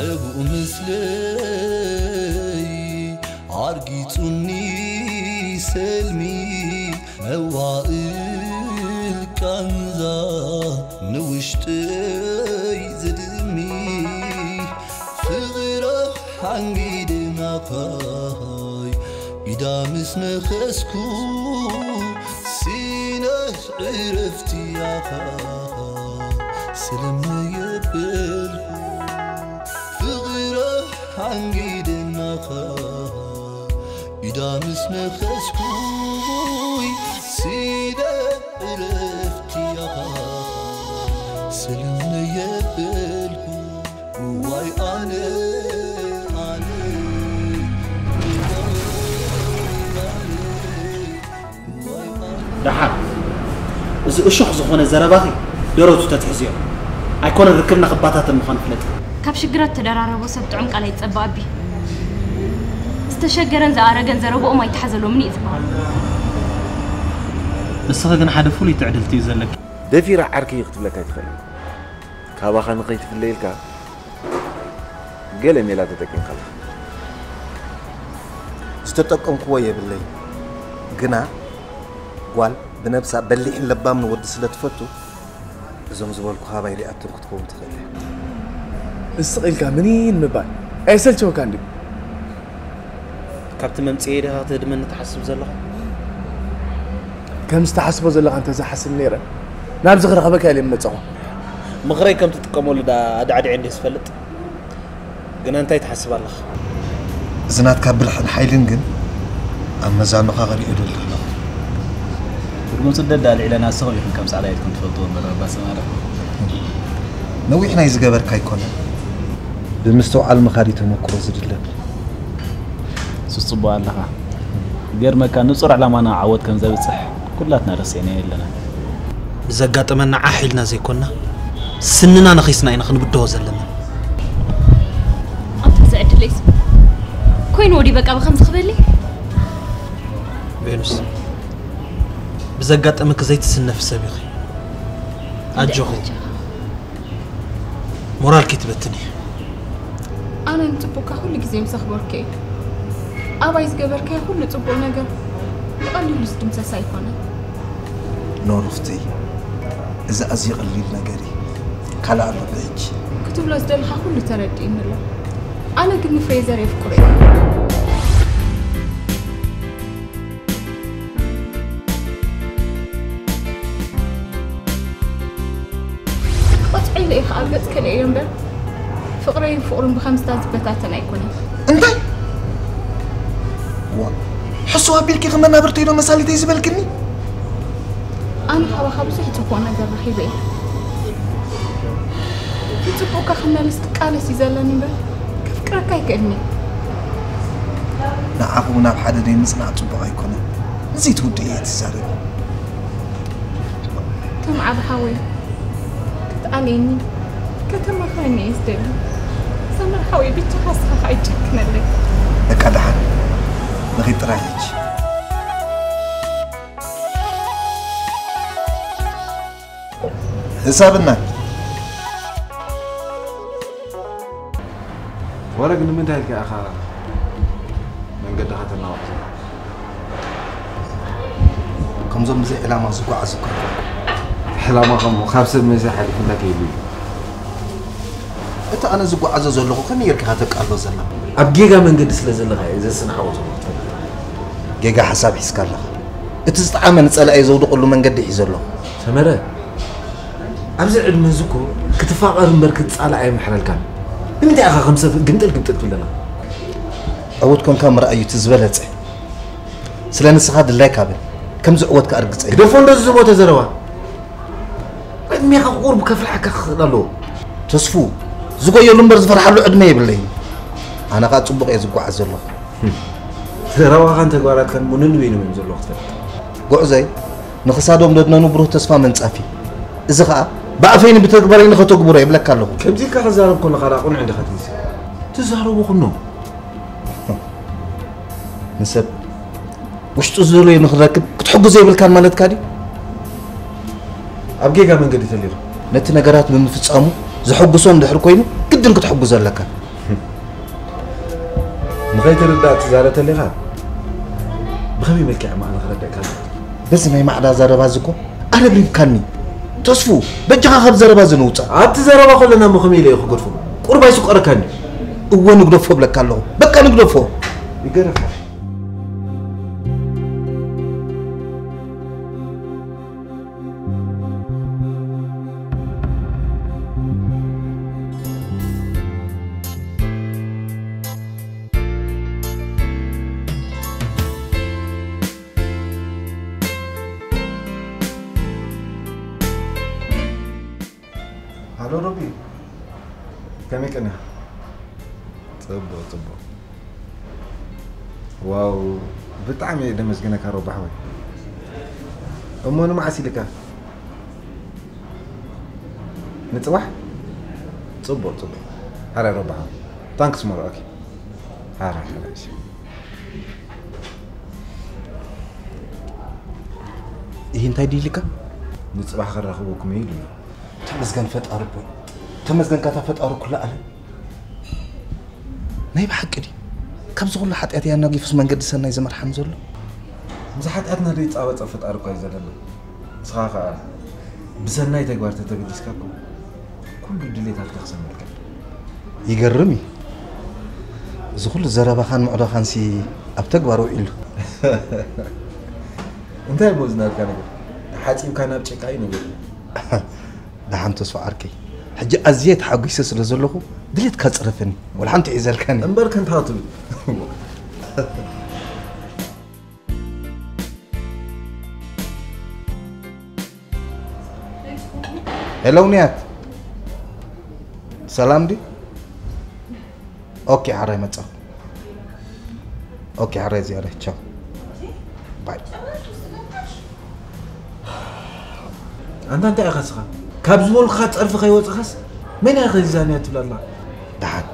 ኣብኡ ምስለይ ኣርጊጹኒ ሰልሚ መዋእል ቃንዛ ንውሽጠይ ዝድሚ ፍቕራ ሓንጊደ ናኻይ ኢዳ ምስ ነኸስኩ ሲነ ዕረፍቲ ያኻ ሰለምነ የበልኩ ፍቕራ ሓንጊደ ናኻ ኢዳ ምስ ነኸስኩይ ሲደ ዕረፍቲ ያኻ ሰለምነ የበልኩ ዋይ ኣነ ኣነ ደሓር እዚ እሾኽ ዝኾነ ዘረባኺ ደረቱ ተትሕዝዮ ኣይኮነን ርክብና ክባታተን ምዃኑ ፍለጢ። ካብ ሽግራት ተደራረቦ ሰብ ጥዑም ቃል ኣይትጸባእ ኣቢ። ዝተሸገረን ዝኣረገን ዘረብኦም ኣይተሓዘሎምን እዩ ዝበሃል። ንስኺ ግን ሓደ ፍሉይ ትዕድልቲ እዩ ዘለኪ። ደፊራ ዓርከይ ክትብለካ ኣይትኽእልን። ካባኻ ንኸይትፍለ ኢልካ ገለ ሜላ ተጠቂምካ ኣለኻ። ዝተጠቀምክዎ የብለይ ግና ጓል ብነብሳ በሊሕን ለባምን ወዲ ስለ ትፈቱ እዞም ዝበልኩኻ ባይ ሪኣቶም ክትከውን ትኽእል እያ። እስቕ ኢልካ ምኒን ምባል ኣየሰልቸወካን ድዩ? ካብቲ መምፅኤ ዲኻ ክትህድመኒ ትሓስብ ዘለኻ? ከምዚ ትሓስቦ ዘለኻ እንተዝሓስብ ነይረ ናብዚ ክረኽበካ ኢለ ምመፀኹ። ምኽረይ ከም ትጥቀመሉ ዳ ኣዳዕዲዐ እንዲየ ዝፈልጥ። ግና እንታይ ትሓስብ ኣለኻ? እዚ ናትካ ብልሕን ሓይልን ግን ኣብ መዛኑኻ ክሪኦ ደሊ ኣለኹ። ቅድሚ ስደት ዳ ኣልዒለና ንስኹም ኢኹም ከም ፃዕዳ ኢድኩም ትፈልጥዎ እምበር ኣባ ሰማረ። ነዊሕ ናይ ዝገበርካ ኣይኮነን። ብምስትውዓል ምኻድ እዩ ተመክሮ ዝድለ። ንሱስ ጽቡቕ ኣለኻ። ገርመካ ንጹር ዕላማና ዓወት ከም ዘብጽሕ ኩላትና ረሲዕናዮ የለናን። ንዘጋጠመና ዓሕ ኢልና ዘይኮና ስንና ነኺስና ኢና ክንብድሆ ዘለና። ኣንታ እዚ ዕድለይስ ኮይንዎ ድዩ በቃ ብኸምዚ ክበሊ? ቬኑስ ብዘጋጠመኪ ዘይትስነፊ ሰብ ኢኺ። ኣጆኺ። ሞራል ከይትበትኒ። ኣነ ንጽቡቕካ ኩሉ ግዜ ምስ ኣኽበርኩ እየ። ኣባይ ዝገበርካዮ ኩሉ ጽቡቕ ነገር ብቐሊሉ ዝድምሰስ ኣይኮነን። ኖ ሩፍተይ፣ እዚ ኣዝዩ ቀሊል ነገር እዩ። ካልእ ኣሎ ዶ ሕጂ? ክትብሎ ዝደለኻ ኩሉ ተረዲእኒ ኣሎ። ኣነ ግን ንፍሬዘር የፍቅሮ እየ። ቆጥዒ ኢለ ኢኻ ኣብ ገጽ ከልእዮ እምበር ፍቕረይን ፍቕሩን ብኸምዝታት ዝበታተን ኣይኮነን። እንታይ? ዋ፣ ሕሱብ ኣቢልኪ ከም መናብርተይ ዶ መሳሊተይ ዝበልክኒ? ኣነ ካባኻ ብዙሕ ጽቡቕ ነገር ረኺበ እየ። ንጽቡቕካ ክመልስ ክቃለስ እዩ ዘለኒ እምበር ከፍቅረካ ኣይክእልኒ። ንዓኹም ናብ ሓደ ደይ ምጽናዕ ጽቡቕ ኣይኮነን። እዚ ትውድእ እየ ትዛረቢ። ከም ዓቢ ሓወይ ክትኣልየኒ ከተማኽረኒ እየ ዝደሊ። ሰመር ሓወይ ብቻኻ እስኻ ከኣ ይጨክነለይ። በቃ ደሓን ንኺድ ጥራይ ሕጂ። ህሳብና ወረ ግን ንምንታይ ኢልካ ኢኻ መንገድኻ ተናውሕ ዘለኻ? ከምዞም ብዘይ ዕላማ ዝጓዓዙ እኳ ኣይኮንኩን። ዕላማኻ እሞ ካብ ሰብ መዚ ሓሊፉ እንታይ ከይሉ እዩ? እቲ ኣነ ዝጓዓዞ ዘለኹ ከመይ ጌርካ ኢኻ ተቃልሎ ዘላ? ኣብ ጌጋ መንገዲ ስለ ዘለኻ እየ ዘስንዓዎ ዘለኹ። ጌጋ ሓሳብ ሒዝካ ኣለኻ። እቲ ዝጠዓመ ንጸላኢ ዘውድቐሉ መንገዲ ሒዘ ኣለኹ። ሰመረ፣ ኣብዚ ዕድመ እዚ እኮ ክትፋቐር እምበር ክትጻላእ ኣይምሕረልካን። ንምንታይ ኢኻ ከም ሰብ ግምጥል ግምጥል ትብል ዘለኻ? ዕዉት ኮንካ ምርኣይ እዩ እቲ ዝበለጸ። ስለ ንስኻ ድላይካ በል። ከም ዝዕወትካ ኣርግጸ እዩ። ግደፎ እንደዚ ዝሞተ ዘረባ። ዕድሜኻ ቁሩብ ከፍርሓካ ክኽእል ኣለዎ። ተስፉ፣ ዝጎየሉ እምበር ዝፈርሓሉ ዕድመ የብለይን። ኣነ ኸኣ ጽቡቕ እየ ዝጓዓዝ ዘለኹ። ዘረባኻን ተግባራትካን እሞ ነንበይኖም እዮም ዘለዉ ክትፈልጥ። ጉዕዞይ ንኽሳዶም ደድነኑ ብሩህ ተስፋ መንጻፍ እዩ። እዚ ኸኣ ብኣፈይን ብተግባረይን ኸተግብሮ እየ እብለካ ኣለኹ። ከምዚ ኢልካ ክዛረብ ከለኻ ደኣ ቅኑዕ እንዲኻ ትመስል። ትዛረቦ ኩኖ። ንሰብ ውሽጡ ዝደለዮ ንኽረክብ ክትሕግዞ የብልካን ማለትካ ድዩ? ኣብ ጌጋ መንገዲ ተሊኻ። ነቲ ነገራት ብምፍጻሙ ዘሐጉሶ እንድሕር ኮይኑ ግድን ክትሕግዞ ኣለካ። ንኸይትርዳእ ትዛረብ ተለኻ ብኸመይ መልክዕ እሞ ኣነ ክረድእካ ኣለኹ? በዚ ናይ ማዕዳ ዘረባ እዚ እኮ ኣረብሪብካኒ። ተስፉ፣ በጃኻ ካብ ዘረባ እዚ ንውጻእ። ኣብቲ ዘረባ ከለና እሞ ከመይ ኢለ እየ ክገድፎ? ቁሩብ ኣይስቆረካን እዩ። እወ፣ ንግደፎ እብለካ ኣለኹ። በቃ ንግደፎ። ይገረፋ። ሃሎ ሮቢ፣ ከመይ ቀኒኻ? ጽቡቕ፣ ጽቡቕ። ዋው፣ ብጣዕሚ እየ ደመስግነካ ሮቢ ሓወይ። እሞ ንመዓስ ኢልካ? ንጽባሕ? ጽቡቕ፣ ጽቡቕ። ሓራይ ሮቢ ሓወይ። ታንክስ ሞር፣ ኦኬ። ሓራይ፣ ሓራይ፣ እሺ። ይህ እንታይ ድዩ ኢልካ? ንጽባሕ ከራኽበኩም እዩ ኢሉኒ። ተመስገን ፈጣሪ ኣቦይ። ተመስገን ካታ ፈጣሪ ኩሉ ዓለም። ናይ ብሓቂ ድዩ? ካብዚ ኩሉ ሓጢኣት ኣናጊፉስ መንገዲ ሰናይ ዝመርሓኒ ዘሎ? ምስ ሓጢኣትና ዘይጻባጸብ ፈጣሪ እኮ እዩ ዘለና። ንስኻ ኸኣ ብሰናይ ተግባር ተተበጊስካ እኮ ኩሉ ድሌታትካ ክሰምረልካ እዩ። ይገርም እዩ። እዚ ኩሉ ዘረባኻን ምዕዶኻንሲ ኣብ ተግባር ውዒሉ። እንታይ እሞ እዚ ናትካ ነገር? ተሓጺብካ ናብ ጭቃ እዩ ነገር። ደሓን ተስፋ ዓርከይ። ሕጂ ኣዝየ ተሓጒሰ ስለ ዘለኹ ድሌትካ ጽረፈኒ። ወላ ሓንቲ ሒዘልካኒ። እምበር ከንታ ትብል። ሄሎ ንያት። ሰላም ዲ? ኦኬ፣ ሓራይ መጻኹ። ኦኬ፣ ሓራይ ዝያዳ። ቻው። ባይ። ኣንታ እንታይ ኢኻ ስኻ? ካብ ዝበልኩኻ ጸርፊ ከይወጽኻስ መን ኢኻ ዛንያ ትብል ኣለኻ? ደሓን፣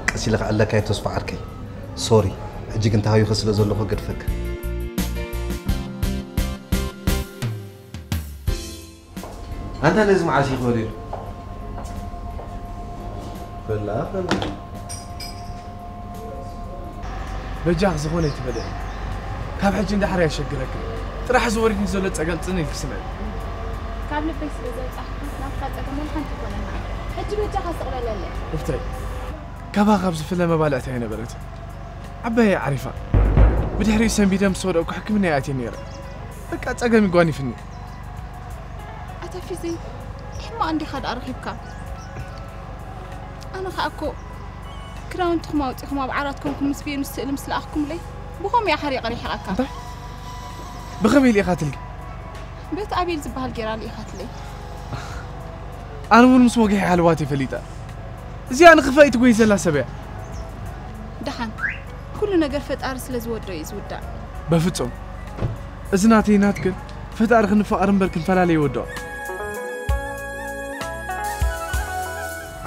ቀስ ኢለ ክኣለካ እየ ተስፋ ዓርከይ። ሶሪ፣ ሕጂ ግን ተሃዊኸ ስለ ዘለኹ ገድፈካ። ኣንታ ነዚ መዓስ እዩ ክበልዮ? በላ፣ በላ። በጃኽ ዝኾነ ኣይትበልዕ። ካብ ሕጂ እንዳሕር ኣየሸግረክን። ጥራሕ ዝወሪድኒ ዘሎ ጸገም ጽን ኢልኪ ስምዒ። ካብ ልበይ ስለ ዘውጻእካ ናትካ ጸገም ወላ ሓንቲ ኣይኮነን። ሕጂ በጃኻ ስቕ በለለይ። ሩፍተይ፣ ካባኻ ካብ ዝፍለ መባልዕቲ ኣይነበረትን። ዓባየይ ዓሪፋ። ብድሕሪኡ ሰንቢደ ምስ ወደቕኩ ሕክምና እየ ኣትየ ነይረ። በቃ ጸገም ይጓኒፍኒ። ኣታ ፊዘይ፣ ሕማቕ እንዲኻ ደኣ ረኺብካ። ኣነ ኸኣ እኮ ክዳውንትኹም ኣውጺኹም ኣብ ዓራት ኮንኩም ምስ ቬኑስ ስእሊ ምስ ለኣኽኩምለይ፣ ብኸምኡ እያ ሓሪቐ ርሒቐካ። እንታይ? ብኸመይ ልኢኻትልኪ? በቲ ኣቤል ዝበሃል ጌራ ልኢኻትለይ። ኣነ እውን ምስ ወግሐ ይሃልዋት እየ ፈሊጠ። እዚኣ ንኽፋእ ትጎይ ዘላ ሰብ እያ። ደሓን፣ ኩሉ ነገር ፈጣሪ ስለ ዝወዶ እዩ ዝውዳእ። በፍጹም። እዚ ናተይ ናትክን ፈጣሪ ክንፋቐር እምበር ክንፈላለ ይወድኦ።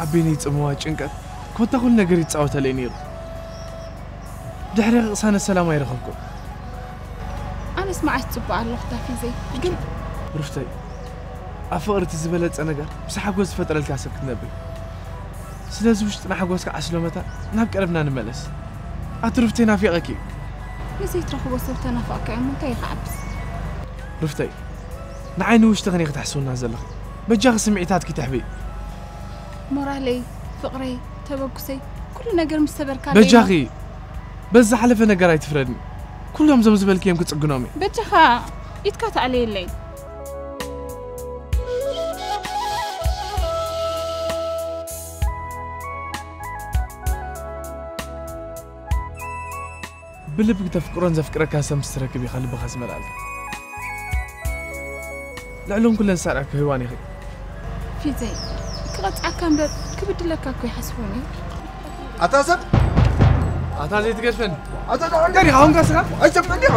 ኣብ በይነይ ጽምዋ ጭንቀት ኮታ ኩሉ ነገር ይጻወተለይ ነይሩ። ድሕሪ ቅሳነት ሰላም ኣይረኸብኩን። ኣነስ መዓስ ጽቡቕ ኣለኹ ታፊዘይ፣ ግን ሩፍተይ፣ ኣብ ፍቕሪ እቲ ዝበለጸ ነገር ምስ ሓጎስ ዝፈጥረልካ ሰብ ክትነብር። ስለዚ ውሽጥና ሓጎስ ክዓስሎ መታን ናብ ቀረብና ንመለስ። ኣቲ ሩፍተይ ናፊቐኪ። ንዘይትረኽቦ ሰብ ተናፋቕካ እሞ እንታይ ይኽዓብስ? ሩፍተይ፣ ንዓይ ንውሽጥኽን ኢኺ ተሕስውና ዘለኺ። በጃኺ ስምዒታትኪ ተሕብኢ። ሞራለይ፣ ፍቕረይ፣ ተበጉሰይ፣ ኩሉ ነገር ምስ ሰበርካለይ በጃኺ፣ በዚ ዝሓለፈ ነገር ኣይትፍረድኒ። ኩሎም ዞም ዝበልክዮም ክጽግኖም እየ። በጃኻ ኢድካ ተኣለየለይ። ብልቢ ተፍቅሮን ዘፍቅረካን ሰብ ምስ ትረክብ ኢኻ ልብኻ ዝመልኣልካ። ልዕሎም ኩለን ዝሰርዐካ ሄዋን ኢኺ። ፊዘይ፣ ክቐጽዓካ እምበር ክብድለካ እኮ ይሓስቦን እዩ። ኣታ ሰብ! ኣታ ዘይትገድፈኒ! ኣታ ደሓን እንታይ ዲኻ? ኣሁን ጋስኻ? ኣይሰምዕን ዲኻ?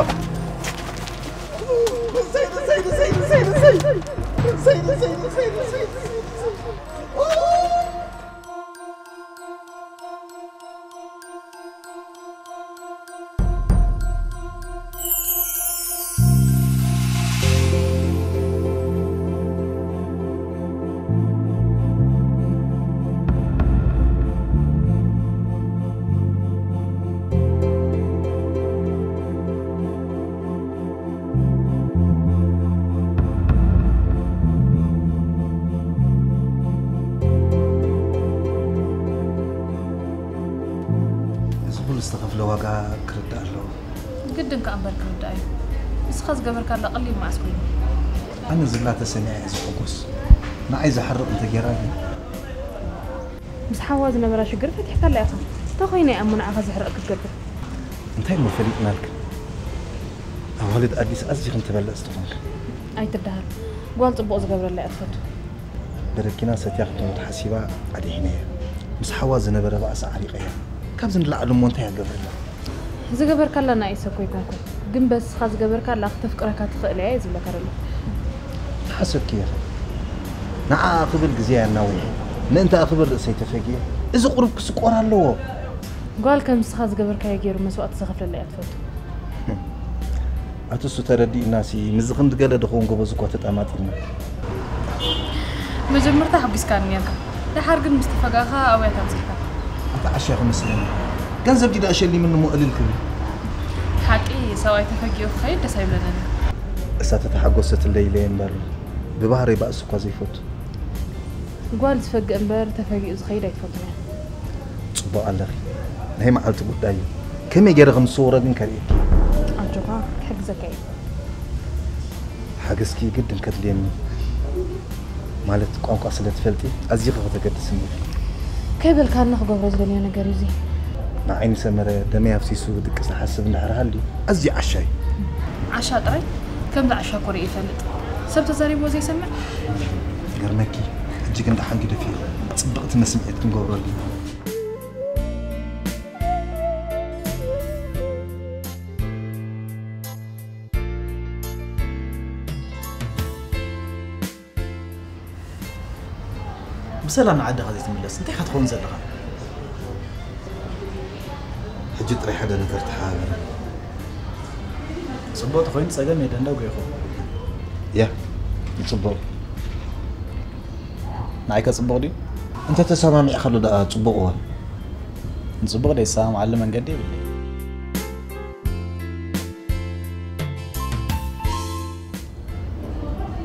ዝተኸፍለ ዋጋ ክርዳእ ኣለዎ። ግድን ከኣ እምበር ክርዳእ እዩ። ንስኻ ዝገበርካላ ቀሊል መዓስ ኮይኑ? ኣነ ዝብላ ተሰሚዐ እየ ዝሕጎስ። ንዓይ ዝሓርቕ እንተጌራ ግን ምስ ሓዋ ዝነበራ ሽግር ፈቲሕካላ ኢኻ። እንታይ ኮይና እያ እሞ ንዓኻ ዘሕርቕ ክትገብር? እንታይ እሞ ፈሊጥናልክን? ኣዋልድ ኣዲስ ኣዚኽን ተበለጽቲ ኾንክን። ኣይትደሃል። ጓል ጽቡቕ ዝገብረላ እያ ትፈቱ። በረኪና ሰትያ ክትሞት ሓሲባ ኣድሒነያ። ምስ ሓዋ ዝነበረ ባእሲ ዓሪቐያ። ካብዚ ንላዕሊ እሞ እንታይ እያ ገብረላ? ዝገበርካላ ንዓይ ሰብ ኮይኮንኩን፣ ግን በስኻ ዝገበርካላ ክተፍቅረካ ትኽእል እያ እየ ዝብለካ ዘለኹ። ተሓሰብኪ ኢኺ። ንዓኣ ክብል ግዜ ኣናዊሐ፣ ምእንታኣ ክብል ርእሰይ ተፈጊአ። እዚ ቁሩብ ክስቆር ኣለዎ። ጓል ከም ንስኻ ዝገበርካዮ ገይሩ መስዋእቲ ዘኸፍለላ እያ ትፈቱ። ኣቲ እሱ ተረዲእናሲ ምስዚ ክንዲ ገለ ድኸውን ጎበዝ እኳ ተጣማጢልና። መጀመርታ ሓጒስካኒ ነርካ፣ ደሓር ግን ምስ ተፈጋእኻ ኣብያ ኣብዚሕካ። ኣቲ ዓሻ ክመስለኒ ገንዘብ ዲዳ ሸሊምኒ እሞ እልል ክብል። ሓቂ ሰብኣይ ተፈጊኡ ክኸይድ ደስ ኣይብለንን እዩ። እሳ ተተሓጎሰትለይ ኢለ እየ እምበር ብባህረይ ባእሲ እኳ ዘይፈቱ። ጓል ዝፈግእ እምበር ተፈጊኡ ዝኸይድ ኣይትፈቱን እያ። ጽቡቕ ኣለኺ። ናይ መዓልቲ ጉዳይ እዩ። ከመይ ገይረ ከም ዝስውሮ ግን ከርእየኪ። ኣጆኻ ክሕግዘካ እየ። ሓገዝኪ ግድን ከድልየኒ ማለት ቋንቋ ስለ ትፈልጢ ኣዚኺ ከተገድስኒ ኢኺ። ከይበልካኒ ክገብሮ ዝደልዮ ነገር እዩ እዚ። ንዓይ ንሰመረ ደመይ ኣፍሲሱ ድቂ ዝሓስብ እንድሕር ሃልዩ ኣዝዩ ዓሻ እዩ። ዓሻ ጥራይ ከምዚ ዓሻ እኮ ርእየ ይፈልጥ። ሰብ ተዛሪብዎ ዘይሰምዕ። ገርመኪ ሕጂ ግን ደሓን ግደፍዮ። ጽብቕቲ መስምዒት ክንገብረሉ ኢና። ብሰላም ንዓድኻ ዘይትምለስ እንታይ ኢኻ ትኸውን ዘለኻ? ሕጂ ጥራይ ሓደ ነገር ተሓባበረ። ጽቡቕ ተኾይኑ ጸገም የለን ዶ ጌኹ? ያ ይጽቡቕ። ንዓይ ከ ጽቡቕ ድዩ? እንተ ተሰማሚዕካሉ ደኣ ጽቡቕ እወ። ንጽቡቕ ደይሰማምዓሉ መንገዲ የብለይ።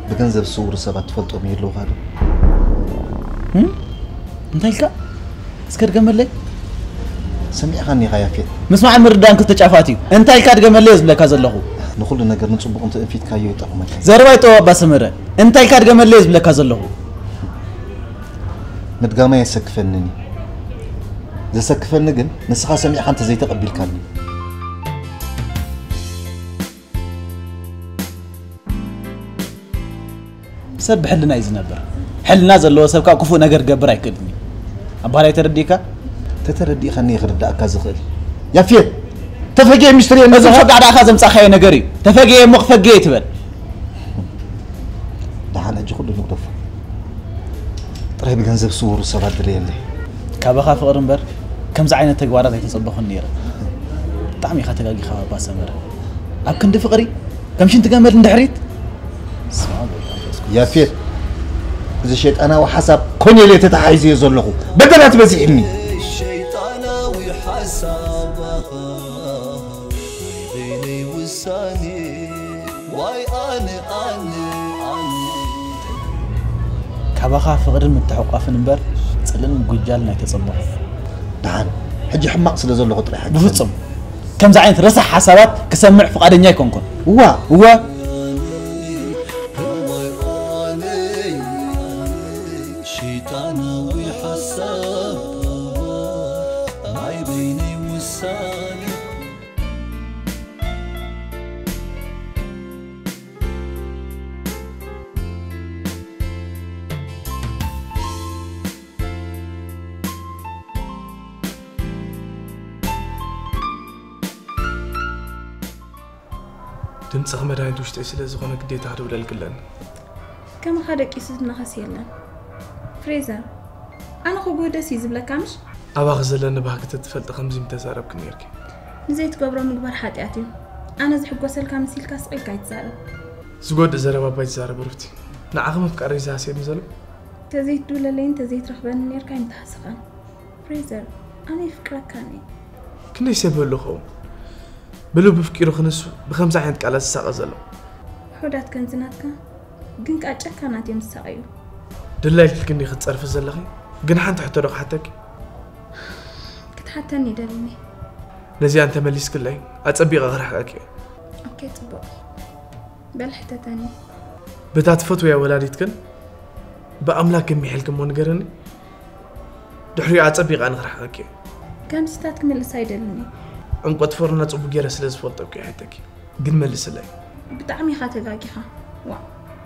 ብገንዘብ ዝስውሩ ሰባት ትፈልጦም ይህልውኻ ዶ? እንታይ ኢልካ? እስከ ድገመለይ። ሰሚዕኻኒ ኢኻ ያፌት። ምስማዕን ምርዳእን ክልተ ጫፋት እዩ። እንታይ ኢልካ ድገመለይ እየ ዝብለካ ዘለኹ። ንኹሉ ነገር ንጽቡቕ እንተ እንፊትካዮ ይጠቕመካ። ዘረባ ይጠወባ ሰመረ። እንታይ ኢልካ ድገመለይ እየ ዝብለካ ዘለኹ። ምድጋመይ ኣየሰክፈንን እዩ። ዘሰክፈኒ ግን ንስኻ ሰሚዕኻ እንተ ዘይተቐቢልካኒ። ሰብ ብሕልና እዩ ዝነብር። ሕልና ዘለዎ ሰብ ካብ ክፉእ ነገር ክገብር ኣይክእልን እዩ። ኣባህላይ ተረዲእካ? ተተረዲእኻኒ እየ ክርዳእካ ዝኽእል። ያፌት! ተፈጊኤ ሚስትሪ እየ እዚ ነዛ። ከዳዕዳዕካ ዘምጻእካዮ ነገር እዩ። ተፈጊኤ እሞ ክፈጊኤ ትበል። ደሓን ሕጂ ኩሉ ንግደፎ። ጥራይ ብገንዘብ ዝስውሩ ሰባት ድለየለይ። ካባኻ ፍቕሪ እምበር ከምዚ ዓይነት ተግባራት ኣይተጸበኹን ነይረ። ብጣዕሚ ኢኻ ተጋጊኻ ባባ ሰመረ። ኣብ ክንዲ ፍቕሪ ከም ሽንቲ ገመድ ንድሕሪት። ስማ ጎይታ መንፈስ ቅዱስ። ያፌት፣ እዚ ሸይጣናዊ ሓሳብ ኮኔል እየ ተተሓሒዘዮ ዘለኹ። በደላት በዚሕኒ። ሸይጣናዊ ሓሳብ በይነይ ውሳኔ ዋይ ኣነ ኣነ ኣነ ካባኻ ፍቕርን ምትሕቋፍን እምበር ጽልእን ጉጃልን ኣይተጸበኹ። ደሓን ሕጂ ሕማቕ ስለ ዘለኹ ጥራይ ሓቂ ብፍጹም ከምዚ ዓይነት ረሳሕ ሓሳባት ክሰምዕ ፍቓደኛ ኣይኮንኩን። እዋ እወ ሸይጣናዊ ሓሳብ ናይ በይነይ ውሳኔ ድምፅኺ መድሃኒት ውሽጠይ ስለ ዝኾነ ግዴታ ክድውለልኪ ኣለኒ። ከማኻ ደቂሱ ዝነኸስ የለን ፍሬዘር። ኣነ ክጉህ ደስ እዩ ዝብለካ ምሽ? ኣባኺ ዘለኒ ባህጊ ተትፈልጢ ከምዚ ምተዛረብኪ ነይርኪ። ንዘይትገብሮ ምግባር ሓጢኣት እዩ። ኣነ ዝሕጎሰልካ መሲልካ ስቕ ኢልካ ኣይትዛረብ። ዝጎድእ ዘረባ እባ ኣይትዛረቢ ሩቲ። ንዓኺ ምፍቃረይ ዝሃስየኒ ዘሎ። ተዘይትድውለለይን ተዘይትረኽበኒ ነይርካ ኣይምተሃሰኻን ፍሬዘር። ኣነ ይፍቅረካን እየ። ክንደይ ሰብ ህሉ ኸውን ብልቡ ኣፍቂሩ ክንሱ ብከምዚ ዓይነት ቃላት ዝሳቐ ዘሎ። ውሑዳት ከምዚ ናትካ ግን ከኣ ጨካናት እዮም ዝሳቐዩ። ድላይልኪ ክንዲ ክትጸርፊ ዘለኺ ግን ሓንቲ ሕቶ ዶ ክሓተኪ? ክትሓተኒ ይደልኒ። ነዚኣ እንተመሊስክለይ ኣጸቢቐ ክርሕቐኪ እየ። ኦኬ ጽቡቕ። በል ሕተተኒ። በታ ትፈትውያ ወላዲትክን ብኣምላክ ገሚሐልኪ እሞ ንገርኒ። ድሕሪኡ ኣጸቢቐ ንኽርሕቐኪ እየ። ከምስታት ክምልስ ኣይደልን እየ። ዕምቆት ፍቕርና ጽቡቕ ገይረ ስለ ዝፈልጦ እኮ እየ ሕተኪ። ግን መልስለይ። ብጣዕሚ ኢኻ ተጋጊኻ። ዋ፣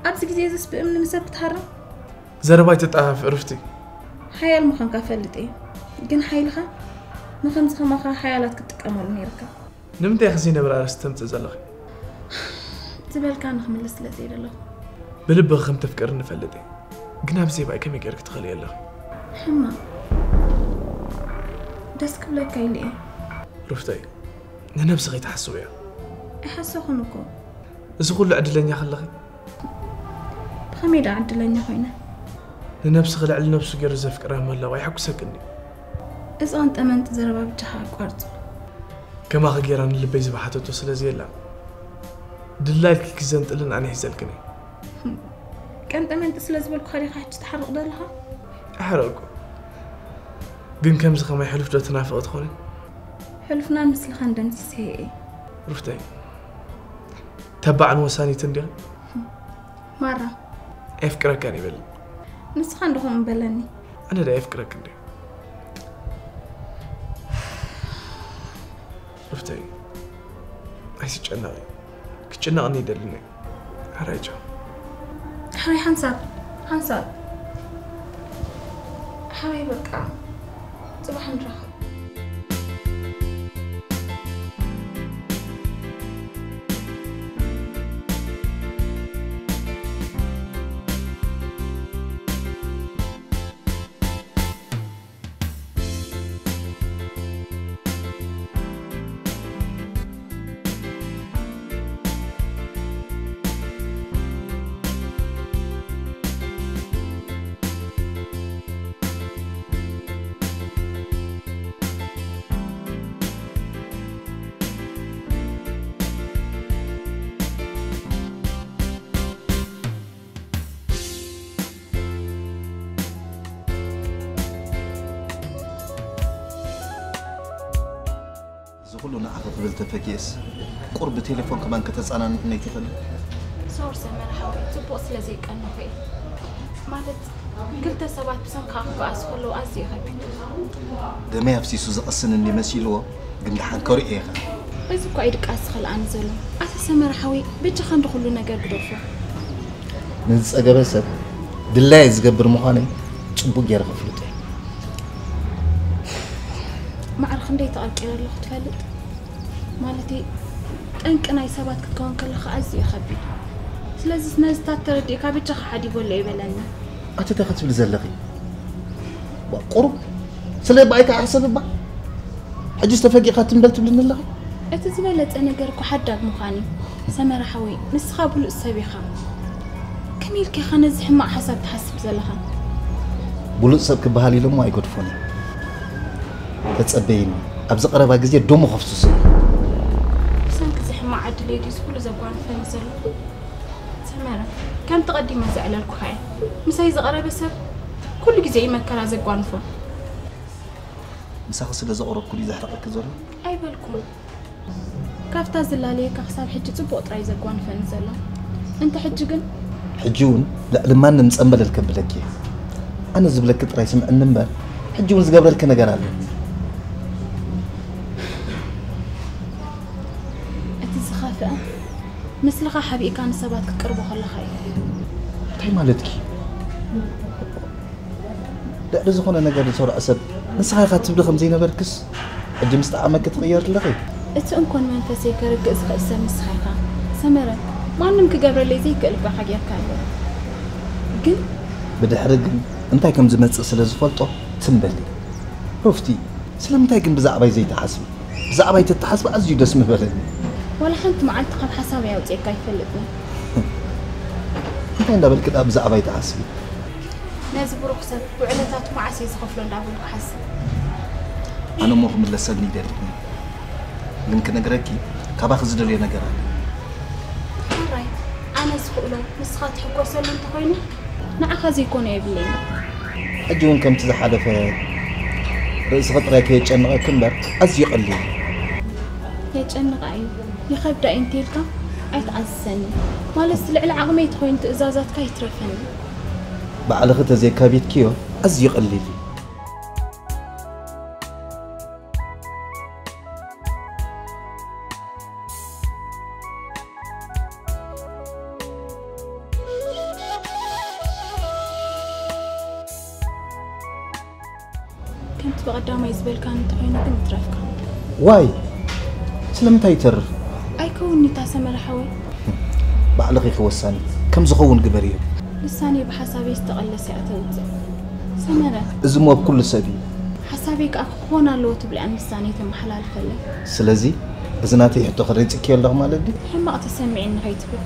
ኣብዚ ግዜ እዚስ ብእምኒ ምሰብ ክትሃርም? ዘረባ ኣይተጣፋፍእ ሩፍቲ። ሓያል ምዃንካ ፈልጥ እየ። ግን ሓይልኻ ንከምዚ ከማኻ ሓያላት ክትጥቀመሉ ነይርካ። ንምንታይ ኢኺ ዘይነበረ ኣርእስቲ ተምጽእ ዘለኺ? ዝበልካ ንክምልስ ስለ ዘይደለኹ። ብልብኺ ከም ተፍቅርኒ እፈልጥ እየ። ግን ኣብ ዜባይ ከመይ ገይርኪ ትኸልኢ ኣለኺ? ሕማቕ። ደስ ክብለካ ኢለ እየ። ሩፍተይ፣ ንነብስኺ ትሓስብያ። ኣይሓሰኹን እኮ። እዚ ኩሉ ዕድለኛ ከለኺ? ብኸመይ ደኣ ዕድለኛ ኮይነ? ንነብስኺ ልዕሊ ነብሱ ገይሩ ዘፍቅራ ምህላው ኣይሕጉሰክን ድዩ? እዚ ቀንጠመንጢ ዘረባ ብጃኻ ኣቋርጾ። ከማኺ ገይራ ንልበይ ዝበሓተቶ ስለ ዘየላ፣ ድላይልኪ ክዘንጥልን ኣነ ሒዘልክን እየ። ቀንጠመንጢ ስለ ዝበልኩኻ ዲኻ ሕጂ ትሓርቕ ዘለኻ? ኣይሓረቕኩ። ግን ከምዚ ከማይ ሕሉፍ ዶ ትናፍቒ ትኾኒ? ሕሉፍናን ምስልኻን ደምሲሰዮ እየ። ሩፍተይ፣ ተባዕን ወሳኒትን ዲኺ? ማራ። ኣየፍቅረካን ይበል። ንስኻ እንዶ ከምኡ በለኒ። ኣነ ዳ ኣየፍቅረክን ድየ? ሩፍተይ፣ ኣይትጨነቒ። ክትጭነቕኒ ይደልን እየ። ሕራይ ቻው። ሕራይ ሓንሳብ፣ ሓንሳብ። ሕራይ በቃ። ጽባሕ ንራኸብ። እዚ ኩሉ ንዓኺ ክብል ተፈጊኤስ ቁሩብ ብቴሌፎን ከማን ከተጸናንዕኒ ኣይትኽእልን? ሶሪ ሰመረ ሓወይ፣ ጽቡቕ ስለ ዘይቀነኹ እየ። ማለት ክልተ ሰባት ብሰንክኻ ክበኣሱ ከለዉ ኣዝዩ እዩ ከቢድ። ደመይ ኣፍሲሱ ዝቐስንኒ መሲልዎ ግን ደሓን ከሪኦ ኢኻ። እዚ እኳ እዩ ድቃስ ዝኸልኣኒ ዘሎ። ኣታ ሰመረ ሓወይ፣ በጃኻ እንዶ ኩሉ ነገር ግደፎ። ንዝጸገበ ሰብ ድላየ ዝገብር ምዃነይ ጽቡቕ ገይረ ከፍልጦ እየ። ማዕረ ክንደይ ተቐርቂረ ኣለኹ ትፈልጥ? ማለተይ ጠንቂ ናይ ሰባት ክትከውን ከለኻ ኣዝዩ እዩ ከቢድ። ስለዚ ነዚታት ተረዲእካ በጃኻ ሓዲጎለይ በለኒ። ኣቲ እንታይ ክትብሊ ዘለኺ? ባ ቁሩብ ስለ ባይካ ኣሕሰብ እባ። ሕጂስ ተፈጊእካ ትም በል ትብልኒ ኣለኺ? እቲ ዝበለጸ ነገር እኮ ሓዳግ ምዃን እዩ። ሰመረ ሓወይ፣ ንስኻ ብሉጽ ሰብ ኢኻ። ከመይ ኢልካ ኢኻ ነዚ ሕማቕ ሓሳብ ትሓስብ ዘለኻ? ብሉጽ ሰብ ክበሃል ኢለ እሞ ኣይገድፎን እየ። ተጸበይኒ፣ ኣብዚ ቀረባ ግዜ ደሙ ከፍስሶ እዩ። ብሰንኪ እዚ ሕማቕ ዕድለይ ድዩ እዚ ኩሉ ዘጓንፈኒ ዘሎ? ሰመረ፣ ከምቲ ቀዲመ ዘዕለልኩኻ እየ። ምሳይ ዝቐረበ ሰብ ኩሉ ግዜ እዩ መከራ ዘጓንፎ። ምሳኺ ስለ ዘቕረብኩ ድዩ ዘሕርቐኪ ዘሎ? ኣይበልኩን። ካብታ ዝላለየካ ክሳብ ሕጂ ጽቡቕ ጥራይ ዘጓንፈኒ ዘሎ። እንተ ሕጂ ግን? ሕጂ እውን ልዕሊ ማንም ጸንበለል ከብለኪ እየ። ኣነ ዝብለኪ ጥራይ ስምዕኒ እምበር፣ ሕጂ እውን ዝገብረልኪ ነገር ኣለኒ። እቲ ዝኸፍአ፣ ምስልኻ ሓቢእካ ንሰባት ክትቅርቦ ከለኻ እዩ። እንታይ ማለትኪ? ልዕሊ ዝኾነ ነገር ዝሰርዖ ሰብ ንስኻ ኢኻ ትብሊ ከም ዘይነበርክስ፣ ሕጂ ምስ ጠዓመኪ ትቕየሪ ኣለኺ። እቲ እንኮን መንፈሰይ ከርግእ ዝኽእል ሰብ ንስኻ ኢኻ። ሰመረ፣ ማንም ክገብረለይ ዘይክእል እኳ ኢኻ ጌርካለይ። ግን ብድሕሪ ግን እንታይ ከም ዝመጽእ ስለ ዝፈልጦ ትም በሊ። ሩፍቲ፣ ስለምንታይ ግን ብዛዕባይ ዘይትሓስቢ? ብዛዕባይ ተተሓስቢ ኣዝዩ ደስ ምበለኒ። ዋላ ሓንቲ መዓልቲ ካብ ሓሳበይ ኣውጺኤካ ኣይፈልጥን። እንታይ እንዳበልኪ ደኣ ብዛዕባይ ትሓስቢ? ነዚ ብሩኽ ሰብ ውዕለታቱ መዓስ እየ ዝኸፍሎ እንዳበልኩ እሓስብ። ኣነ እሞ ክምለሰልኒ ይደሊ። ግን ክነግረኪ ካባኺ ዝደልዮ ነገር ኣሎ። ሕራይ፣ ኣነ ዝኽእሎ ንስኻ ትሕጎሰሉ እንተኾይኑ ንዓኻ ዘይኮነ የብለይን። ሕጂ እውን ከምቲ ዝሓለፈ ርእስኺ ጥራይ ከየጨንቐኪ እምበር ኣዝዩ ቀሊል እዩ። የጨንቓ እዩ፣ ይኸብዳ እዩ እንተልካ ኣይትኣዝዘኒ። ማለት ልዕሊ ዓቕመይ ተኾይኑ ትእዛዛትካ ይትረፈኒ። ባዕልኺ ተዘይካቢትክዮ ኣዝዩ ቀሊል እዩ። ከምቲ ብቐዳማይ ዝበልካኒ እንተኾይኑ ግን ይትረፍካ። ዋይ፣ ስለምንታይ ይተርፍ? ኣይከውንታ ሰመረ ሓወይ። ባዕልኺ ኢኺ ወሳኒ፣ ከም ዝኸውን ግበርዮ። ውሳኔ ብሓሳበይ ዝተቐለሰ እያ ተውፅእ። ሰመረ። እዚ እሞ ኣብ ኩሉ ሰብ እዩ። ሓሳበይ ከዓ ክኾን ኣለዎ ትብልያን ውሳኔ ተመሓላልፈለይ። ስለዚ እዚ ናተይ ሕቶ ክረይፅኪዮ ኣለኹ ማለት ድዩ? ሕማቕ ተሰሚዕኒ ከይትብል።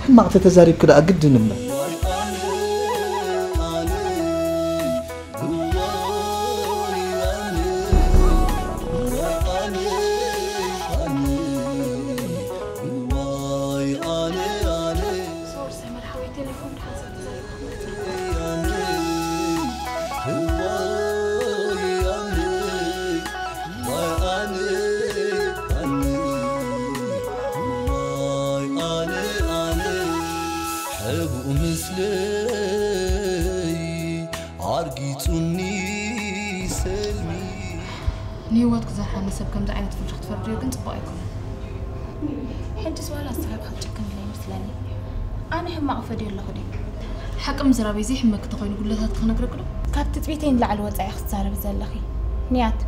ሕማቕ ተተዛሪብኪ ደኣ ግድን እምበር። ሶሪ ሰመር ሓወይ፣ ቴሌፎን ድሓን ሰብ ተዛሪብካ ማለት እዩ። ሕቡእ ምስለይ ኣርጊጹኒ ሰልሚ። ንህይወት ክዘርሓኒ ሰብ ከምዚ ዓይነት ፍርዲ ክትፈርድዮ ግን ጽቡቕ ኣይኮነን። ሕጅስ ዋላ ንስኻ ኢኻ ትጭክን ኢለ ይመስለኒ። ኣነ ሕማቕ ፈድዮ ኣለኹ ድዩ? ሓቂ ምዝራበይ ዘይሕመኪ ተኾይኑ ጉድለታት ክነግረኪ ዶ? ካብ ትጽቢተይ ንላዕሊ ወጻኢ ክትዛረቢ ዘለኺ። ንያት፣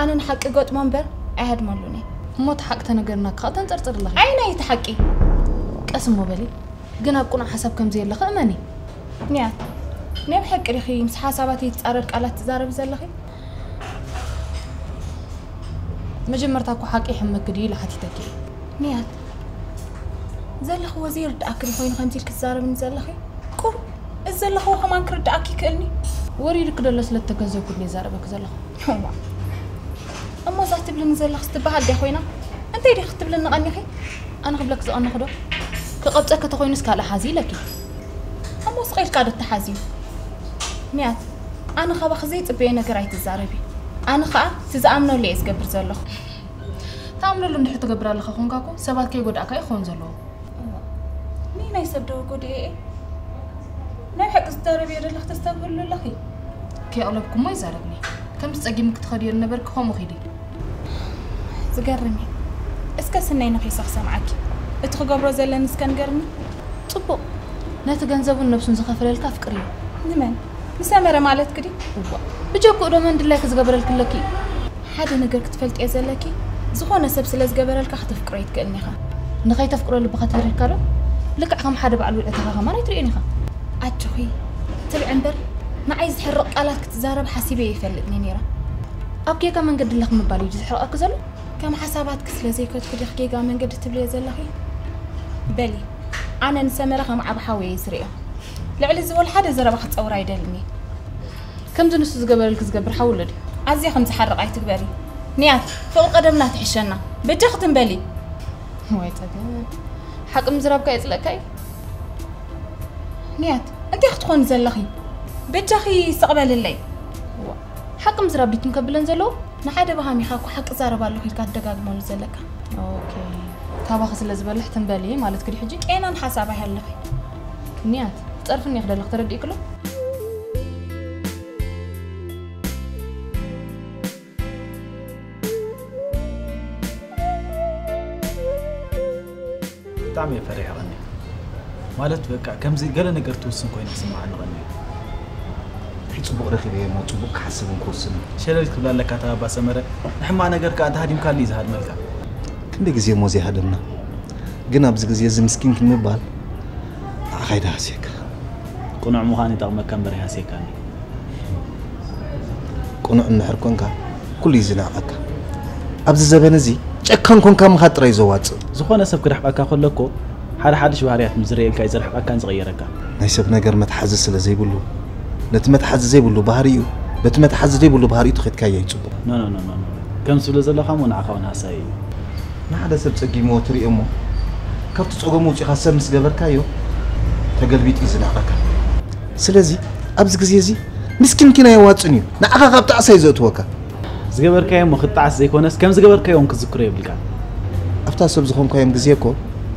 ኣነ ንሓቂ ገጥሞ እምበር ኣይሃድመሉን እየ። እሞ እቲ ሓቂ ተነገርና ክኻ ተንጸርጽር ኣለኺ። ኣይ ናይ እቲ ሓቂ? ቀስ እሞ በሊ። ግን ኣብ ቅኑዕ ሓሳብ ከም ዘየለኺ እመኒ። ንያት፣ ናይ ብሓቂ ዲኺ ምስ ሓሳባተይ ይጻረር ቃላት ትዛረቢ ዘለኺ? መጀመርታ እኮ ሓቂ ይሕመኪ ድዩ ኢለ ሓቲተኪ እየ። ንያት፣ ዘለኽዎ ዘይርድኣኪ ዶ ኮይኑ ከምዚ ኢልኪ ትዛረብኒ ዘለኺ? ቁሩብ እዚ ዘለኽዎ ከማን ክርድኣኪ ይክእልኒ። ወሪዱኪ ደሎ ስለ እተገንዘብኩ ድየ ዛረበኪ ዘለኹ? እዋ። እሞ እዛ ትብልኒ ዘለኽስ ትበሃል ድያ ኮይና? እንታይ ዲኺ ክትብልኒ ቀኒኺ? ኣነ ክብለኪ ዝቐነኹ ዶ? ክቐብጸኪ ተኾይኑስ ካልእ ሓዚ ኢለኪ። እሞ ስቕ ኢልካ ዶ እተሓዝዩ? ንያት፣ ኣነ ካባኺ ዘይጽበዮ ነገር ኣይትዛረቢ። ኣነ ኸኣ እቲ ዝኣምነሉ እየ ዝገብር ዘለኹ። ትኣምነሉ እንድሕር ትገብር ኣለኻ ኾንካ እኮ ሰባት ከይጎዳእካ እዩ ክኸውን ዘለዎ። እዋ፣ ንይ ናይ ሰብ ዶ ጎዲኤ እየ? ናይ ሓቂ ዝዛረብ እየ ዘለኺ ተስተብህሉ ኣለኺ። ከየቕለብኩሞ ይዛረብኒ። ከምቲ ጸጊምኪ ትኸድዮ ዝነበርኪ ከምኡ ኺዲ። ዝገርም እዩ። እስከ ስነይ ነኺሰ ክሰምዓኪ። እቲ ክገብሮ ዘለኒ እስከ ንገርኒ። ጽቡቕ። ነቲ ገንዘቡን ነብሱን ዝኸፈለልካ ኣፍቅርዮ። ንመን? ንሰመረ ማለትኪ ድዩ? እዋ። ብጀክኡ ዶ መን ድላይኪ ዝገበረልኪ ኣለኪ? ሓደ ነገር ክትፈልጥዮ ዘለኪ፣ ዝኾነ ሰብ ስለ ዝገበረልካ ከተፍቅሮ ኣይትክእልን ኢኻ። ንኸይተፍቅሮ ልብኻ ተሪርካ ዶ? ልክዕ ከም ሓደ በዓል ውዕለትኻ ከማን ኣይትርእዮን ኢኻ። ኣጆኺ ትብዒ እምበር፣ ንዓይ ዝሕርቕ ቃላት ክትዛረብ ሓሲበ ኣይፈልጥን እየ ነይረ። ኣብ ጌጋ መንገዲ ኣለኺ ምባል እዩ ዝሕርቐኪ ዘሎ? ከም ሓሳባትኪ ስለ ዘይከድኩ ዲኺ ጌጋ መንገዲ ትብልዮ ዘለኺ? በሊ፣ ኣነ ንሰመረ ከም ዓቢ ሓወይ እየ ዝርእዮ። ልዕሊ እዚ ወላ ሓደ ዘረባ ክጸውር ኣይደልን እየ። ከምዚ ንሱ ዝገበረልኪ ዝገብር ሓው ኣሎ ድዩ? ኣዝየ ከም ዝሓርቕ ኣይትግበሪ። ንያት፣ ፍቕሪ ቀደምና ትሕሸና። በጃኺ ትም በሊ። ዋይ ጸገም። ሓቂ ምዝራብካ የጽለእካ እዩ። ንያት፣ እንታይ ክትኾኒ ዘለኺ? በጃኺ ስቕ በልለይ። ዋ፣ ሓቂ ምዝራብ ድዩ ትም ከብለን ዘለዎ? ንሓደ በሃም ኢኻ እኮ ሓቂ ዛረብ ኣለኹ ኢልካ ትደጋግመሉ ዘለካ። ኦኬ። ካባኺ ስለ ዝበልሕ ትም በሊ ማለትኪ ድዩ ሕጂ? ቄናን ሓሳብ ኣይሃለኺ። ንያት፣ ትጸርፍኒ ኢኺ ዘለኺ ተረዲእኪ ኣሎ? ብጣዕሚ እየ ፈሪሐ ቀኒ። ማለት በቃ ከምዚ ገለ ነገር ትውስን ኮይና ክስምዓኒ ቀኒ። ሕጂ ጽቡቕ ረኺበዮ እሞ ጽቡቕ ክሓስብን ክውስንን። ሸለል ክትብል ኣለካ እታ ባባ ሰመረ። ንሕማቕ ነገር ከኣ እንተ ሃዲምካሉ እዩ ዝሃድመልካ። ክንደይ ግዜ እሞ ዘይሃደምና። ግን ኣብዚ ግዜ እዚ ምስኪን ክንባል ንዓኻ እዩ ዝሃስየካ። ቅኑዕ ምዃን ይጠቕመካ እምበር ኣይሃስየካን እዩ። ቅኑዕ እንድሕር ኮንካ፣ ኩሉ እዩ ዝንዕቐካ። ኣብዚ ዘበን እዚ ጨካን ኮንካ ምኻድ ጥራይ እዩ ዘዋጽእ። ዝኾነ ሰብ ክርሕቐካ ከሎ እኮ፣ ሓደ ሓድሽ ባህርያት ምስ ዝርእየልካ እዩ ዝርሕቐካን ዝቕይረካን። ናይ ሰብ ነገር መትሓዚ ስለ ዘይብሉ፣ ነቲ መትሓዚ ዘይብሉ ባህሪኡ፣ በቲ መትሓዚ ዘይብሉ ባህሪኡ ተኸድካዮ እዩ ጽቡቕ። ኖ፣ ኖ፣ ኖ፣ ኖ፣ ኖ። ከም ትብሎ ዘለኻ እሞ ንዓኻ እውን ሃሳዪ እዩ። ንሓደ ሰብ ጸጊምዎ ትርእዮ እሞ፣ ካብቲ ጸገሙ ውጺኻ ሰብ ምስ ገበርካዮ፣ ተገልቢጡ እዩ ዝንዕቐካ። ስለዚ፣ ኣብዚ ግዜ እዚ፣ ምስኪን ኪን ኣየዋጽን እዩ። ንዓኻ ካብ ጣዕሳ እዩ ዘእትወካ። ዝገበርካዮ እሞ ክትጣዕስ ዘይኮነስ፣ ከም ዝገበርካዮ እውን ክትዝክሮ የብልካን። እታ ሰብ ዝኾንካዮም ግዜ እኮ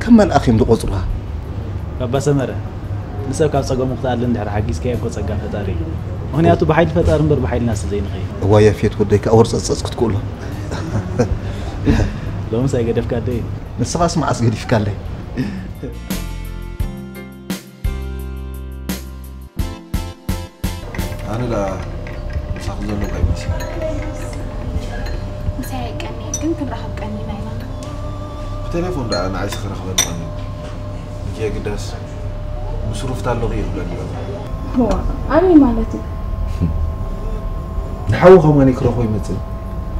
ከም መልኣኽ እዮም ዝቖጽሩኻ። ባባ ሰመረ፣ ንሰብ ካብ ጸገሙ ክትኣሊ እንድሕር ሓጊዝካዮ እኮ ጸጋ ፈጣሪ እዩ። ምኽንያቱ ብሓይሊ ፈጣሪ እምበር ብሓይልና ስለ ዘይንኸይድ። እዋይ ያፌት ወደይ፣ ከኣ ወርጸጽ ክትክእሎ። ሎምስ ኣይገደፍካለይ። ንስኻስ መዓስ ገዲፍካለይ? ኣነ ደኣ ምሳኺ ዘለኹ ኣይመስልን። ምሳይ ኣይቀንየን፣ ግን ክንራኸብ ቀኒና ኢና። ብቴሌፎን ደኣ ንዓይሲ ክረኽበኒ ቀኒዩ። ንኪ የግዳስ ምስ ሩፍታ ኣለኹ እየ ክብለኒ ዘሎ። እዋ፣ ኣበይ ማለት እዩ? ንሓዉ ከማን ክረኽቦ ይመጽእ።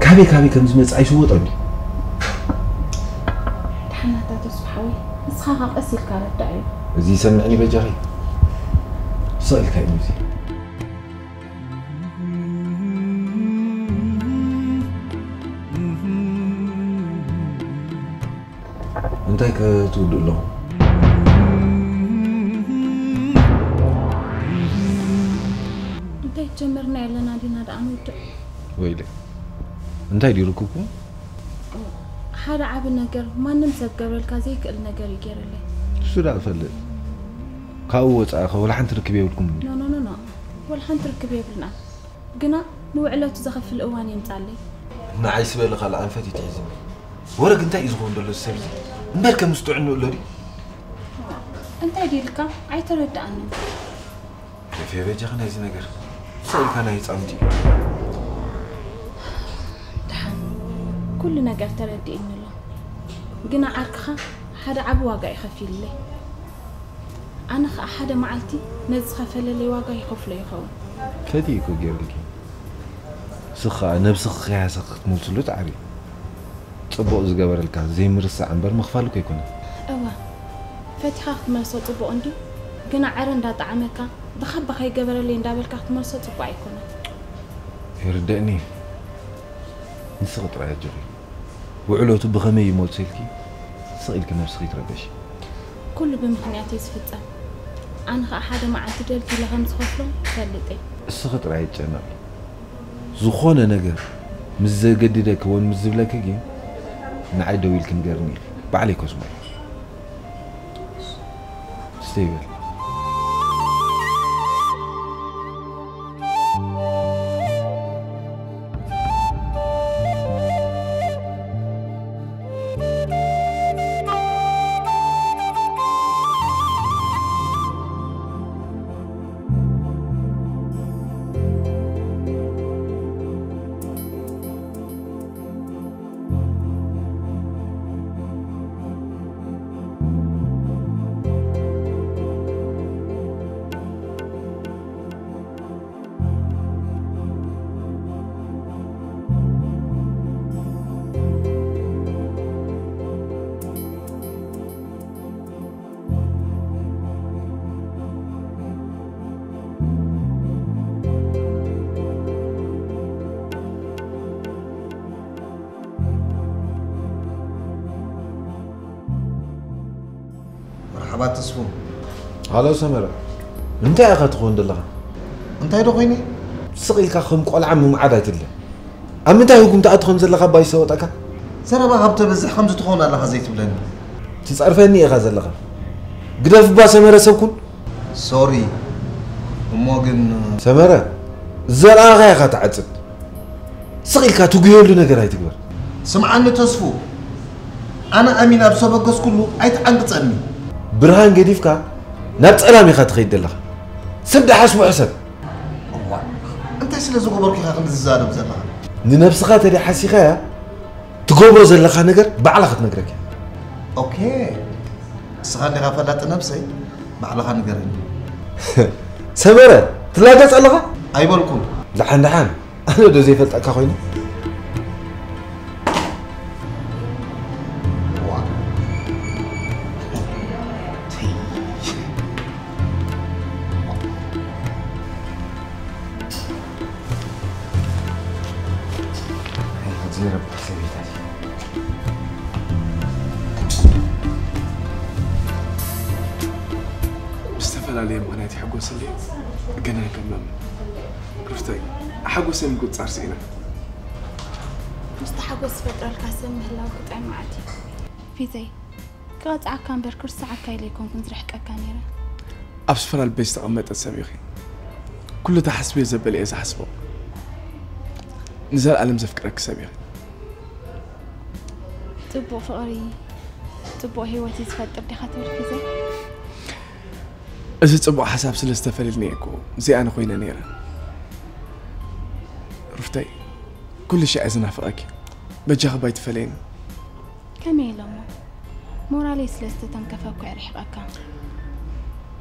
ካበይ ካበይ ከም ዝመጽእ ኣይስወጦን ድዩ? ደሓናታ ተስፋ ሓወይ፣ ንስኻ ኸኣ ቀስ ኢልካ ረዳእ እዩ። እዚ ይሰምዕኒ በጃኺ። ስቕ ኢልካ እዩ እዚ። እንታይ ከ ትውድእ ኣለኹ? እንታይ ጀመርና ኣለና ዲና ደኣ ንውድእ? ወይለ፣ እንታይ ድዩ ርክብኩም? ሓደ ዓቢ ነገር፣ ማንም ሰብ ገብረልካ ዘይክእል ነገር እዩ ገይረለይ። እሱ ደኣ እፈልጥ። ካብኡ ወጻኢ ከ ወላ ሓንቲ ርክብ የብልኩም እንዴ? ኖ፣ ኖ፣ ኖ፣ ኖ። ወላ ሓንቲ ርክብ የብልና። ግና ንውዕለቱ ዘኸፍል እዋን የምጻለይ። ንዓይ ስበሊ ካልእ ኣንፈት ይትሒዝኒ። ወረግ እንታይ እዩ ዝኸውን ዘሎ እዚ ሰብ እዚ? እምበር ከም ዝጥዕኑ ኣሎ ድዩ? እንታይ ድዩ ኢልካ? ኣይተረድኣንን። ከፍየ በጃኺ ናይዚ ነገር። እንታይ ኢልካ ናይ ህጻውንቲ? ደሓን። ኩሉ ነገር ተረዲእኒ ኣሎ። ግና ዓርክኻ ሓደ ዓቢ ዋጋ እዩ ከፊሉለይ። ኣነ ኸኣ ሓደ መዓልቲ ነዚ ዝኸፈለለይ ዋጋ ይኸፍሎ ይኸውን። ፈትዩ እኮ ገይሩልኪ። ንስኺ ኸኣ ነብስኺ ከይሃሰኺ ክትመልስሉ ትዓሪ። ጽቡቕ ዝገበረልካ ዘይምርሳዕ እምበር ምኽፋል እኮ ኣይኮነን። እወ፣ ፈቲኻ ክትመልሶ ጽቡቕ እንድዩ፣ ግና ዕረ እንዳጠዓመካ፣ ብኻባ ከይገበረለይ እንዳበልካ ክትመልሶ ጽቡቕ ኣይኮነን። ይርደእኒ እዩ። ንስኺ ጥራይ ኣጆኺ። ውዕለቱ ብኸመይ ይመልሶ ኢልኪ ስቕ ኢልኪ ነብስኺ ይትረበሺ። ኩሉ ብምኽንያት እዩ ዝፍጸም። ኣነ ኸኣ ሓደ መዓልቲ ደልኪ ኢለ ከም ዝኸፍሎ ይፈልጥ እየ። እስኺ ጥራይ ኣይትጨነቒ። ዝኾነ ነገር ምስ ዘገድደኪ ወይ ምስ ዝብለኪ ግን ንዓይ ደው ኢልኪ ንገርኒ ኢኺ። ባዕለይ ከስምዖ። ስተይ በል። መርሓባ ተስፉ። ሃሎ ሰመረ፣ እንታይ ኢኻ ትኸውን ዘለኻ? እንታይ ዶ ኮይነ? ስቕ ኢልካ ከም ቆልዓ ምምዓድ ኣይትለ። ኣብ ምንታይ ህጉም ትኣቱ ከም ዘለኻ እባ ይሰወጠካ? ዘረባ ካብ ተበዝሕ ከምዚ ትኸውን ኣለኻ ዘይትብለኒ። ትጸርፈኒ ኢኻ ዘለኻ። ግደፍ እባ ሰመረ ሰብ ኩን። ሶሪ። እሞ ግን ሰመረ፣ ዘርኣኻ ኢኻ ትዓጽድ። ስቕ ኢልካ ትጉየሉ ነገር ኣይትግበር። ስምዓኒ ተስፉ፣ ኣነ ኣሚን ኣብ ሰበገስኩሉ ኣይትዓንቅጸኒ። ብርሃን ገዲፍካ ናብ ጸላም ኢኻ ትኸይድ ዘለኻ። ሰብ ደሓስቦ ሕሰብ። እዋ፣ እንታይ ስለ ዝገበርኩ ኢኻ ከምዚ ትዛረብ ዘለኻ? ንነብስኻ ተደይ ሓሲኻያ ትገብሮ ዘለኻ ነገር ባዕላ ክትነግረካ። ኦኬ፣ ንስኻ እንዲኻ ፈላጢ ነብሰይ፣ ባዕልኻ ንገረኒ። ሰመረ፣ ትላገጽ ኣለኻ? ኣይበልኩን። ደሓን ደሓን፣ ኣነ ዶ ዘይፈልጠካ ኮይኑ? ዋ። ዘይረብሕ ሰበይታ እያ። ብዝተፈላለየ ምኽንያት ይሕጎስ እንድየ፣ ግን ኣይከመምን። ሩፍተይ፣ ሓጎሰይ ምቁጽጻር ስኢነ። ምስቲ ሓጎስ ዝፈጥረልካ ሰብ ምህላው ክጥዕም መዓት እዩ። ፊዘይ፣ ክቐጽዓካ እምበር ክርስዓካ ኢለ ኣይኮንኩን ዝርሕቀካ ነይረ። ኣብ ስፍራ ልበይ ዝተቐመጠት ሰብ ኢኺ። ኩሉ ተሓስብዮ ዘበለ እየ ዝሓስቦ። ንዘለኣለም ዘፍቅረኪ ሰብ ኢኺ። ጽቡቕ ፍቕሪ፣ ጽቡቕ ህይወት እዩ ዝፈጥር ዲኻ ትብል ፊዘይ? እዚ ጽቡቕ ሓሳብ ስለ ዝተፈለልኒ እየ እኮ እዚኣ ንኮይነ ነይረ። ሩፍተይ፣ ኩሉ ሻዕ እየ ዝናፍቐኪ። በጃኺ ባይ ትፈለይኒ። ከመይ ኢለ እሞ? ሞራለይ ስለ ዝተተንከፈ እኮ እየ ርሒቐካ።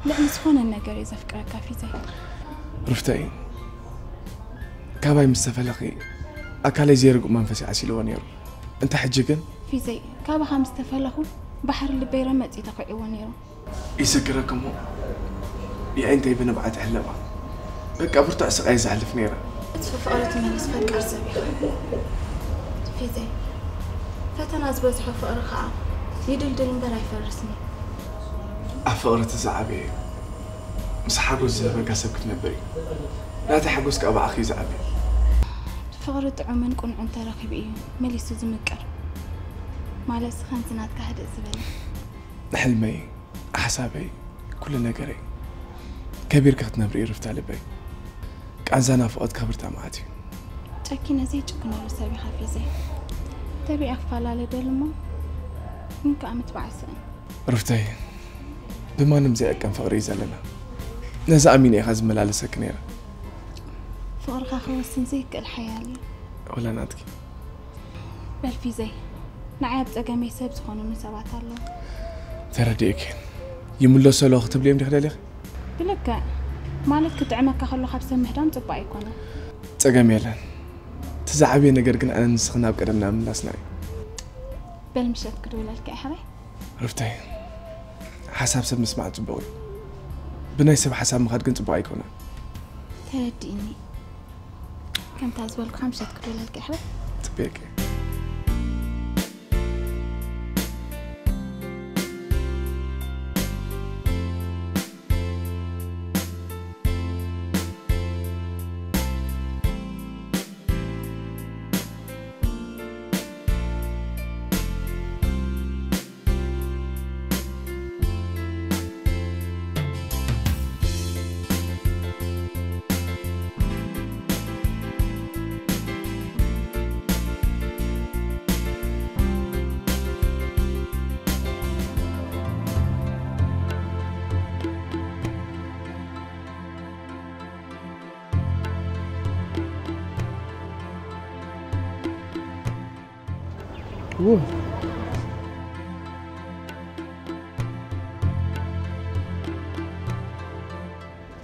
ልዕሊ ዝኾነ ነገር እየ ዘፍቅረካ ፊዘይ። ሩፍተይ፣ ካባይ ምስ ተፈለኺ ኣካለይ ዘይርጉእ መንፈስ ይዓሲልዎ ነይሩ። እንተ ሕጂ ግን ፊዘይ፣ ካባኻ ምስ ተፈለኹ ባሕሪ ልበይ ረመጽ እዩ ተኺዕዎ ነይሩ። ይስግረክ እሞ የዒንተይ ብንብዓት ይሕለባ። በቃ ብርቱዕ ስቓይ ዘሕልፍ ነይረ። እቲ ፍቕሪ ትመልስ ፈቃር ሰብ ኢኻ ፊዘይ። ፈተና ዝበዝሖ ፍቕሪ ኸዓ ይድልድል እምበር ኣይፈርስን እዩ። ኣብ ፍቕሪ እቲ ዝዓበየ እዩ። ምስ ሓጎስ ዝህበካ ሰብ ክትነብር እዩ። ናተይ ሓጎስ ከዓ ብኣኺ እዩ ዝዓቢ። ፍቕሪ ጥዑምን ቁንዑን ተረኺቡ እዩ መሊሱ ዝምቅር። ማለት ከምዚ ናትካ ህድእ ዝበለ። ሕልመይ፣ ሓሳበይ፣ ኩሉ ነገረይ ከቢርካ ክትነብሪ እዩ ሩፍታ ልበይ። ቃንዛ ናፍቖት ከብርታ መዓት እዩ። ጨኪነ ዘይጭክነሉ ሰብ ኢኻ ፊዘይ። ተቢዐ ክፈላለ ደሊ እሞ ግን ከዓ ምትባዕ ስእን። ሩፍተይ፣ ብማንም ዘይዕቀን ፍቕሪ እዩ ዘለና። ነዚ ኣሚነ ኢኻ ዝመላለሰኪ ነይረ። ፍቕርኻ ክወስን ዘይክእል ሓያል እዩ። ወላ ናትኪ። በል ፊዘይ፣ ንዓይ ኣብ ጸገመይ ሰብ ዝኾኑኒ ሰባት ኣለዉ። ተረዲእኪ። ይምለሱ ኣለዉ ክትብልዮም ዲኺ ደሊኺ? ብልክዕ። ማለት ክጥዕመካ ከሎ ካብ ሰብ ምህዳም ጽቡቕ ኣይኮነን። ጸገም የለን። እቲ ዝዓበየ ነገር ግን ኣነ ንስኺ ናብ ቀደምና ምምላስና እዩ። በል ምሸት ክድውለልካ እየ ሕራይ። ሩፍተይ፣ ሓሳብ ሰብ ምስማዕ ጽቡቕ እዩ። ብናይ ሰብ ሓሳብ ምኻድ ግን ጽቡቕ ኣይኮነን። ተረዲእኒ። ከምታ ዝበልኩኻ ምሸት ክድውለልካ እየ ሕራይ። ጽቡቕ።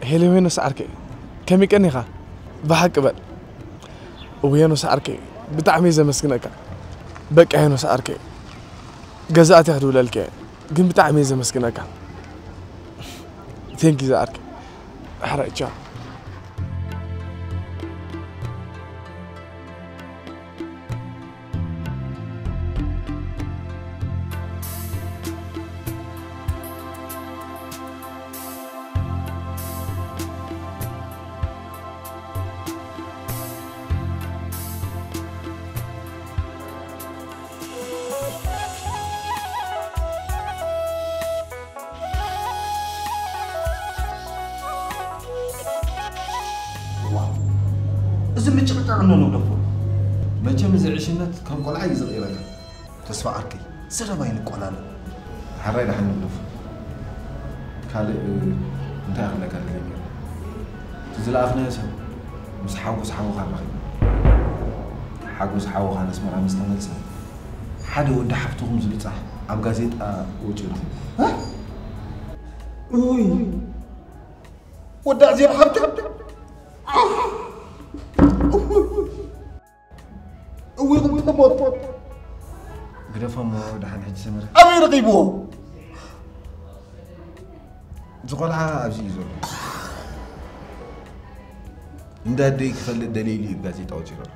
ሄሎ ሄኖስ ዓርከይ፣ ከመይ ቀኒኻ? ብሓቂ በል። እው ሄኖስ ዓርከይ፣ ብጣዕሚ እየ ዘመስግነካ። በቃ ሄኖስ ዓርከይ፣ ገዛእቲ ክድውለልካ እየ፣ ግን ብጣዕሚ እየ ዘመስግነካ። ቴንኪ ዝዓርከይ። ሕራይ ቻው። ዋው! እዚ ምጭቕጫቕ እኖ ንግደፎ። መቸም እዚ ዕሽነት ከም ቆልዓ እዩ ዝቕይረካ። ተስፋ ዓርከይ፣ ዘረባ ኣይንቆላለ። ሓራይ ደሓን ንግደፎ። ካልእ እንታይ ክብለካ ደልየ ነይረ? እቲ ዝለኣኽናዮ ሰብ ምስ ሓጎስ ሓውኻ ንረኺብ። ሓጎስ ሓውኻ ነስመራ ምስ ተመልሰ ሓደ ወዲ ሓፍትኹም ዝብጻሕ ኣብ ጋዜጣ ወጺኡ ረኺቡ። እ? እይ! ወዲ ኣዜብ ሓብተ! እውይ፣ ቁም ተሞት! ግደፎ እሞ ደሓን ሕጂ ሰመረ። ኣበይ ረኺብዎ? እዚ ቆልዓ ኣብዚ እዩ ዘሎ። እንዳ ኣደይ ክፈልጥ ደልየ ኢሉ እዩ ጋዜጣ ወጺኡ ዘሎ።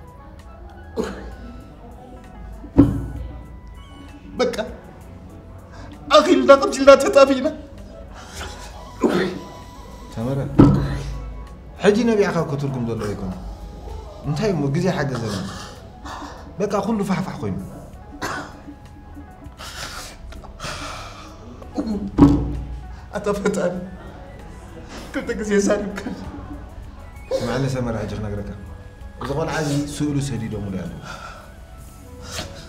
በቃ፣ ኣኺልና ቀቲልና ተጣፊእና። ሰመረ፣ ሕጂ ነቢዕካ እኮ ትርጉም ዘለዎ ኣይኮነን። እንታይ እሞ ግዜ ሓገዘና። በቃ፣ ኩሉ ፋሕፋሕ ኮይኑ። ኣታ ፈጣሪ፣ ክልተ ግዜ ዛሪብካ። ስምዓኒ ሰመረ፣ ሕጂ ክነግረካ። እዚ ቆልዓ እዚ ስእሉ ሰዲዶምሉ ኣለዉ።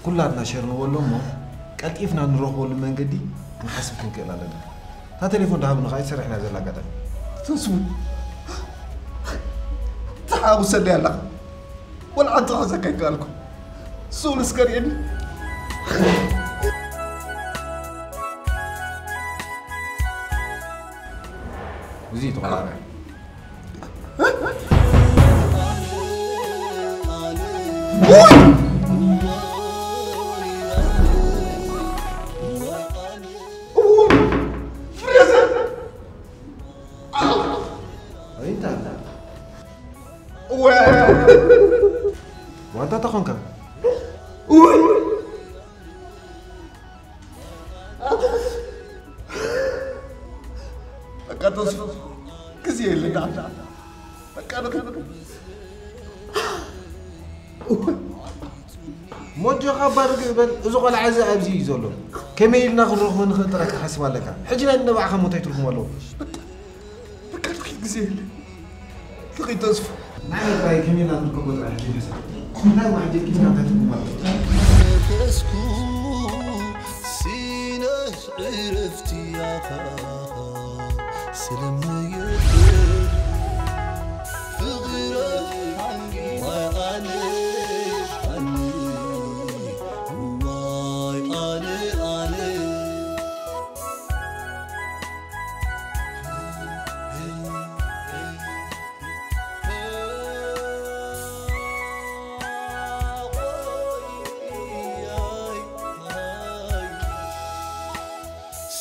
ኩላትና ሸር ንበሎ እሞ ቀልጢፍና ንረኽበሉ መንገዲ ክንሓስብ ክንክእል ኣለና። እታ ቴሌፎን ደሃብኒ ከዓ ይሰርሕ ኢና ዘላ ኣጋጣሚ። ተስፉ፣ ተሓጉሰለይ ኣለኻ። ወላ ሓንቲ ክሕዘካ ኣይከኣልኩ። ስእሉ እስከ ርእየኒ። እዚ እዩ ተቆራራቢ። ዋንታ ተኾንካ። በቃ ተስፉ፣ ግዜ የለና። በቃ ንኸይድ። ሞጆኻ ባርግ እበል። እዚ ቆልዓ እዚ ኣብዚ እዩ ዘሎ። ከመይ ኢልና ክንረኽቦ ንኽእል ጥራይ ክትሓስብ ኣለካ። ሕጂ ናይ ንባዕኻ ሞት ኣይትርጉም ኣለዎ። በቃ ንኸይድ፣ ግዜ የለን። ንኸይድ ተስፉ። ንዓይ ጥራይ ከመይ ኢልና ክንረኽቦ ጥራይ ሕጂ ንሕሰብ። እንታይ እሞ ሕጂ ኪድካ እንታይ ትርጉም ኣለዎ? መንፈስኩ ሲነህ ዕረፍቲ ያኻ ስለምየት ፍቕረ ዋይ ኣነ ኣነ ዋይ ኣነ ኣነ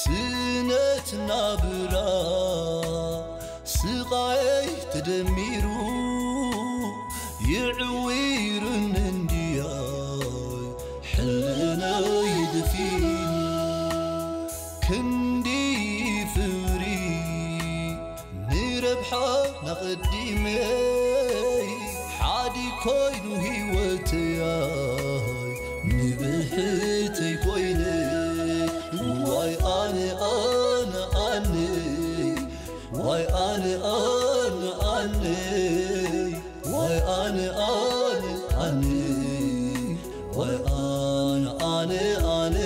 ስነት ናብራ ስቓይ ተደሚሩ ይዕዊርን እንድያይ ሕልናይ ድፊኑ ክንዲ ፍሪ ንረብሓ ናቐዲመይ ሓዲ ኮይኑ ህይወተይ ንብሕተይ ኮይነ ዋይ ኣነ ኣነ ኣነ ዋይ ኣነ ኣነ ኣነ ዋይ ኣነ ኣነ ኣነ ዋይ ኣነ ኣነ ኣነ